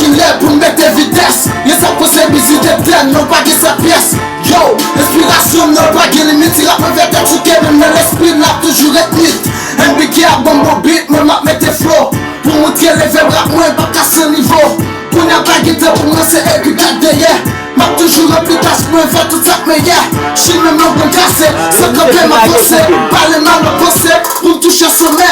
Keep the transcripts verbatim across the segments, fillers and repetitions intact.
Lè pou n mete vitès, gen sa k poze bizit etèn, non pa gen sa pyès. Yo, enspirasyon m nan pa gen limit, si rap mwen fè tèt souke, menm nan lespri m l ap toujou ret nwit. M B K ap ban m bon beat, mwen m ap mete flow. Pou moutre level rap mwen p ap ka san nivo. Kounye a pa gen tan pou mwen, se epi gad dèyè. M ap toujou ranpli tach mwen, fè tout sa k meyè. Chimen m nan pran kase, san kanpe m avanse. Pale mal m ap panse, pou m touche somè.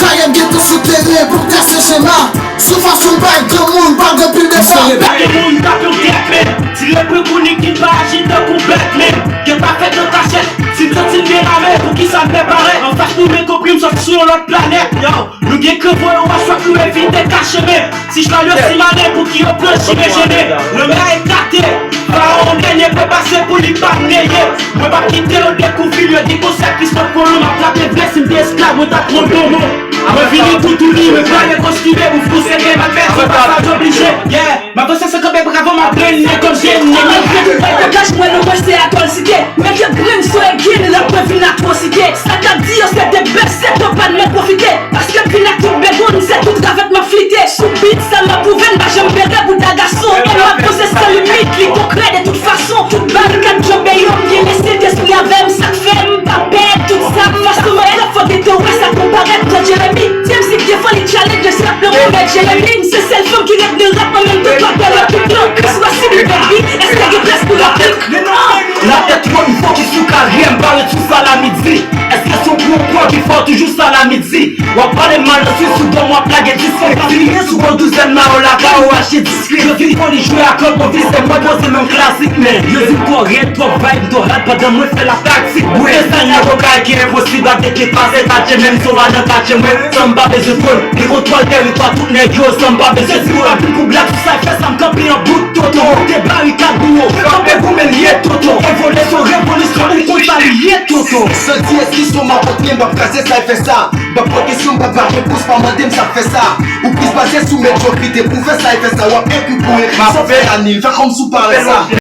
Karyè m gentan sou teren, pou m kase chema. Sou fason m bay granmoun, pa gen pil de fwa. Gade moun tape w tèt, men tire pran konik ki pa aji tankou bèt, men gen pa fèt nan kachèt. Si m santi m gen lame, poukisa m fè parèt? Anfas nou men konpri m sòti sou yon lòt planèt, yo. Nou gen kran voye w aswak nou evite kache men. Si chalè si male pou ki yo pran chime jene. Lanmè a eklate. Farawon dènye pè pase pou li pa neye. Mwen p ap kite yo dekouvri l, yo di konsè Kristòf Kolon m ap trape vle si m te esklav mwen t ap pran tonbo. Mwen vini toutouni, mwen pale kostime pou fou seke m ap pèdi pasaj oblije. Yeah. M avanse san kanpe bravo m ap rennen kòm jeni. Malgre tout bagay te kache mwen nan mwen se atòl site. Mete brenn sou egin rap mwen vin atwosite. Sa k ap di yo se de bèf se konpa n mèt pwofite. Paske m vin ak tout begoun se tout ravèt m ap flite. Sou beat sa m ap pwouve n pa janm pere bouda gason. E m ap panse san limit li konkrè de tout fason. Tout barikad djanbe yo m gen lese tespri avè m sa k fè m pa pè tout sa. Fason m ap rap fò gete w wè sa konparèt jan Jeremi. Di m si k gen fò li challenge se rap nan pwomèt Jeremi. M se sèl fanm ki rap nan rap mwen menm tout rapè yo tout blan. Kris Wasi li bèl wi. Èske gen plas pou replik? Latèt wòm fokis sou karyè m pa ret sou sa la midi. Èske se yon gwo pwen ki fè w toujou sa la midi? W ap pale mal nan swi sou dòm w ap lage diskrepi. Sou bon douzèn mayo lakay ou achte diskrepi. Yo di foli jwe ak lòt bon vi se mwen poze menm klasik men. Yo di m twò rèd, twò vibe, m twò hard pandan mwen fè la taktik. Bouke sa nèg ou kay ki enposib ap depase katye menm si w pa nan katye mwen. San m pa bezwen twòn, gen kontwòl tèritwa tout nèg yo san m pa bezwen twòn. Anpil pou blak sou sa fè sa m kanpe an bout tonton. Te barikad pou ou, kanpe goumen l ye tonton. Evolisyon, revolisyon, ou konn sa li ye tonton. Santi eskisyon m ap antre, m p ap kraze sa fè sa. M p ap pran kesyon, m p ap vage pous, pa mande m sa fè sa. Ou plis baze sou mèt yo ki te pou fè sa e fè sa, w ap ekri pou ekri, san fè anil, fè kòmsi w pa wè sa.